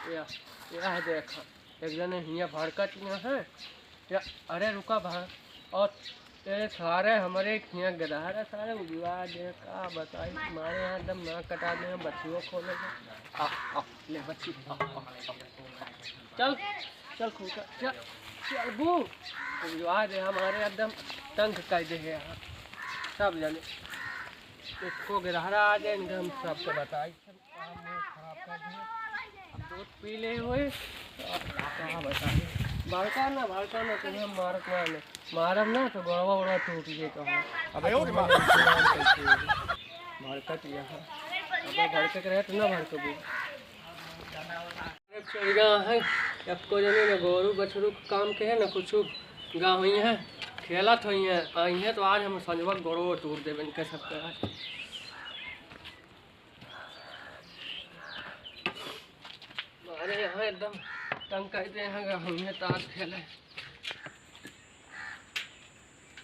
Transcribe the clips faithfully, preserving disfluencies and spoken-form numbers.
या, यह देखा, एक जने हियाँ भड़कत हियाँ है। या, अरे रुका भा, और ए सारे हमरे हियाँ गदहरा सारे उजवा दे, का बताई, मारे यहाँ एकदम नाक कटा दे, बच्चियों खोले दे। आ, आ, ले बच्ची, आ, आ, आ। चल, चल खूब, चल, चल बू, उजवा दे, हमारे एकदम तंग कर दे है यहाँ, सब जने। इसको गदहरा आ जाए, इनका हम सबको बताई। काम बहुत खराब कर दिए। अब दूध पी ले हुए, अब का बताई। भड़का ना, भड़का ना, तुम्हें मारत ना ले। मारब ना तो गोड़वा उड़वा टूट जाए तो। अब आयो रे तुम्हें माँ। इतना कैसे होई? भड़कत यहाँ। अब भड़कत रहे तो ना भड़कबू। अरे चोरिया है, एको जने न गोरू बछरू के काम के है, न कुछु गा हुई है, खेलत हुई है, आई है तो आज हम संजवा गोड़ो टूट देबे इनके सबके आज। अरे यहाँ एकदम तंग कर दे, यहाँ गा हुई है ताश खेले।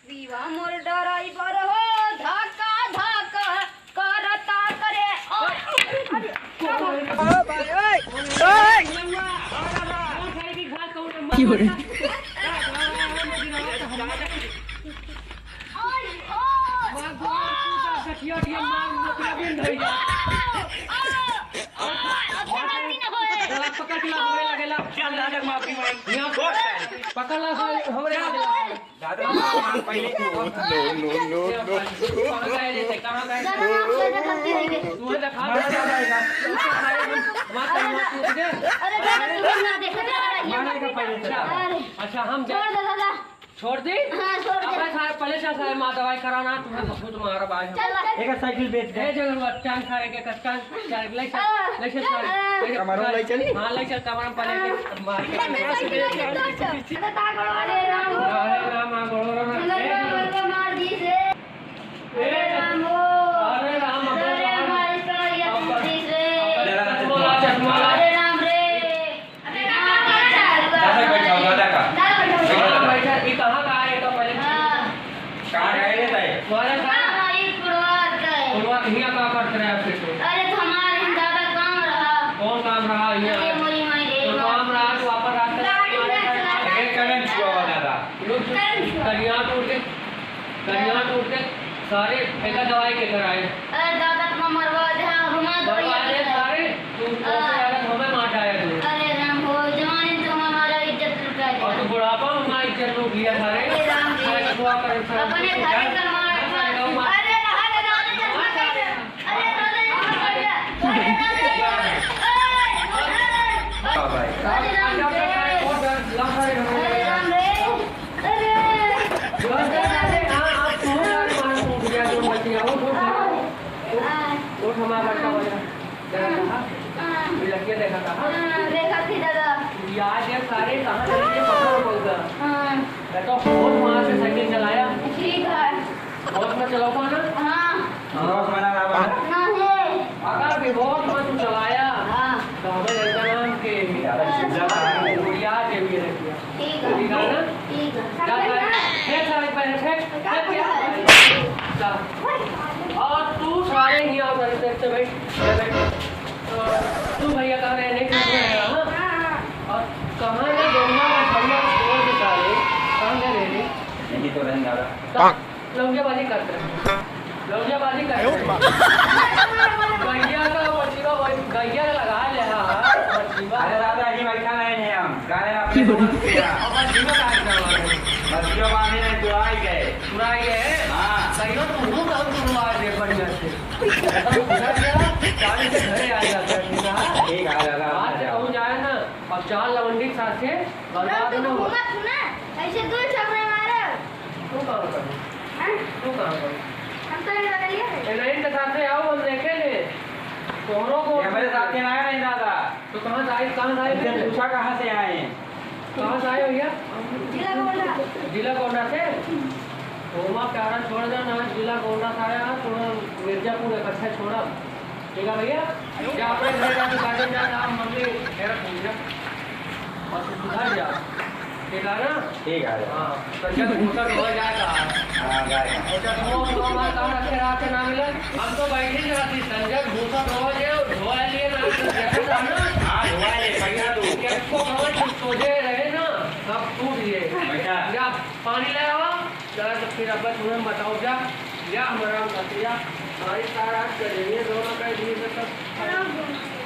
रीवा मोर डराइवर हो, धक्का धक्का करता करे। ओ, अरे, का हो? की हो रे? पकड़ ला, हमरे लगे ला। दादा, पहले तू। No, no, no, no। कहाँ गए थे? कहाँ गए थे? दादा, हम सोचे गलती हो गई। तू है देखा? मारा दादा है ना। वहाँ कहीं मत टूट गए। अरे दादा, तू ना देखे, दादा, ये मारा मत का पहले पीटा। दादा। अरे। अच्छा, हम छोड़ दे दादा। छोड़ दी? हाँ, छोड़ दे। अबे सारे पहले से सारे माँ दवाई कराना, तुम्हें बहुत मारा भाई। चल, चल। एक साइकिल बेच दे। ए, जगह चांद सारे के कच्चा, चार ले चल, हाँ, ले चल, हाँ। कमरो ले चली? हाँ, ले चल, कमरा में पहले के मार के। अरे राम हो। अरे राम, आ, गोड़ो राम। अरे राम, मार दी से। अरे राम हो। अरे राम, अरे राम। अरे राम, इसका ये अब, दी से। अब चश्मा, चश्मा। अरे राम रे। अरे राम, दादा बैठा हो, दादा का। दादा बैठा हो। हाँ, बैठा। ये कहाँ का है, तो पहले हाँ। कहाँ गए रे ताई? तुम्हारे साथ? हाँ, हाँ, ये पुरवार का है। पुरवार हियाँ का करते रहे आपके तो? अरे, तो हमारे यहाँ ज्यादा काम रहा। कौन काम रहा हियाँ? अरे, मोरी माई रे, तो माई। काम रहा तो वापस रास्ते गाड़ी में चला। अरे, करंट छुआ हुआ दादा। रुक, करंट छुआ। करिया टूट के, करिया टूट के सारे एका दवाई के कराए। अरे, दादा, तुम मरवा दे, हाँ, घुमा दो, मरवा ये दे सारे। तू हाँ। कौन से आदत हमें मार डाया तू? अरे राम हो, जवानी तो हमारा इज्जत लुटा और दिया। तू बुढ़ापा में हमारी इज्जत लूट लिया था रे। अरे राम रे। अरे तू आ कर इंसान अपने को घर जान। का मार। अरे राम रे। अरे राम रे। अरे राम रे। अरे राम रे। अरे राम रे। अरे राम रे। अरे। अरे। हाँ, आप तू जान मार टूट गया जो बच गया, वो छोड़ दो। वो, वो हमारा बच्चा बचा। देखा था? हाँ। ये लड़कियाँ देखा था? हाँ, देखा थी दादा। याद है सारे कहाँ चले गए, पकड़ो बोलकर। हाँ। मैं तो बहुत वहाँ से साइकिल चलाया। ठीक है। बहुत में चलाऊंगा ना? हाँ। बहुत मना ना बना। हाँ है। अगर भी बहुत में तू चलाया, हाँ। तो हमें लड़का नाम के यार, चिल्ला था। याद है भी लड़कियाँ। ठीक है। ठीक है ना? ठीक है। जा, जा, फेंक सारे पैर, फेंक, फेंक क्या? जा। और तू सारे ही आओ, सारे से, से बैठ, से बैठ। तो तू भैया कहाँ रहे? नहीं, कहाँ रहे, हाँ? हाँ, हाँ। और कहाँ ना गंगा का भैया छोड़ के सारे, कहाँ गए रहे रे? यही तो रहने वाला। कहाँ? लौंडियाबाजी करते रहे। लौंडियाबाजी करते रहे। गैया का मछीवा वही, गैया का लगा ले, हाँ, हाँ, मछीवा। अरे दादा, ये बैठा नहीं है हम। गाने में अपने दोस्त के यहाँ। और मछीवा कहाँ गया हमारे? मछीवा बांधे नहीं, चुराई गए। चुराई गए? हाँ। सही हो, तुम लोग बहुत चुनवा दे बढ़िया से। एकदम सुधर गया, चालीस से घरे आ जाता है, ठीक है? ठीक है, आ जाता है, बात आ से जाता कहूँ है। जाए ना, और चार लवंडी के साथ से बर्बाद अरे, ना हो। घूमत हूँ ना, ऐसे दो छपरा मारे। तू कहाँ पर? हैं? तू कहाँ पर? हम तो ये बगलिया है। ए, नहीं तो साथे आओ, हम देखे ले। तोहरो को ये हमारे साथे ना है, नहीं दादा। तो कहाँ से आए, कहाँ से आए इनसे भैया? पूछा कहाँ से आए हैं? कहाँ से आए भैया? जिला गोंडा। जिला गोंडा से? ओमा प्यारा छोड़ दे ना, जिला गोंडा से आया, तो मिर्जापुर इकट्ठा छोड़ा। ठीक है भैया, जा अपने घर जाके गार्डन जा, जा मम्मी मेरा पूछ जा। और तू सुधर जा। ठीक है ना? ठीक है। हाँ, संजय भूसा धोए जाएगा। हाँ, जाएगा। और जब वो तो हमारा काम रखे रहा के ना मिले, हम तो बैठे ही रहती, संजय भूसा धोए जे, धोए लिए ना, तो देखो ना। हाँ, धोए लिए, सही पानी ले आवा, जरा तो फिर अब तुम्हें बताओ जा, या हमारा बताते जा, हमारी सारा आज करेंगे दोनों का एक दूसरे का।